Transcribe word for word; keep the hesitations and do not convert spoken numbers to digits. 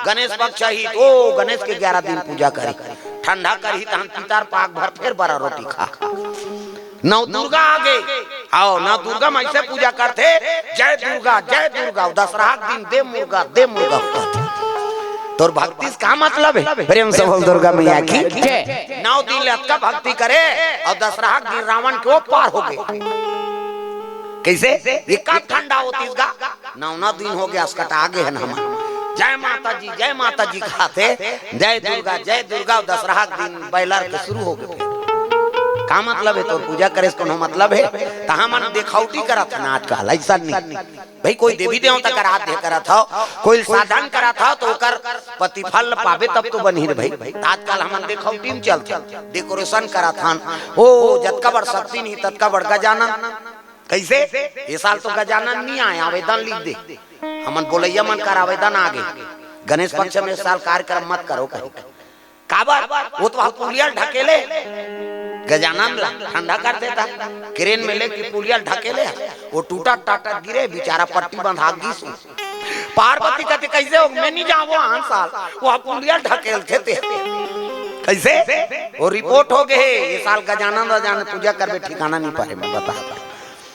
गणेश पक्ष ही तो गणेश के ग्यारह दिन पूजा करी। ठंडा करही तहन पितर पाक भर फेर बरा रोटी खा। नौ दुर्गा आ गए। आओ, नौ दुर्गा में ऐसे पूजा करथे, जय दुर्गा, जय दुर्गा। दसरहा के दिन दे मुर्गा, दे मुर्गा होता। तोर भक्ति से का मतलब है? प्रेम से बोल दुर्गा मैया की। जय। नौ दिन ले अतका भक्ति करे और दसरहा के दिन रावण के ओ पार हो गए। कैसे? ये का ठंडा होती इसका? नौ नौ दिन हो गया, असकटा गे हन हमन। जय माता जी, जय माता जी खाथे, जय दुर्गा, जय दुर्गा, दसरहा के दिन बैलर के शुरू हो गए। का मतलब है तोर पूजा करे से कोनो मतलब है? त हमन देखौटी करत हन आजकल, ऐसा नहीं। भाई, कोई देवी देवता कर आराध्य करत हो, कोई साधन करत हो, तो ओकर प्रतिफल पाबे तब तो बनही रे भाई। आजकल हमन देखौटी में चलथे, डेकोरेशन करत हन। ओ, जतका बड़ शक्ति नहीं, ततका बड़ गजानन। कैसे? ये साल तो गजानन नहीं आए, आवेदन लिख दे। हमन बोलैया मन कर आवेदन आ गए। गणेश पक्ष में इस साल कार्यक्रम मत करो कहीं। काबर? वो तो वहाँ पुलिया ढकेले। गजानन ला ठंडा कर देता। क्रेन में लेके पुलिया ढकेले। वो टूटा टाटा गिरे, बेचारा पट्टी बंधा गिस। पार्वती कहते, "कैसे हो? मैं नहीं जाऊँ वहाँ साल।" वो पुलिया ढकेल थे ते। कैसे? वो रिपोर्ट हो गए, ये साल गजानन रजानन पूजा करबे, ठिकाना नहीं पड़े, मैं बता।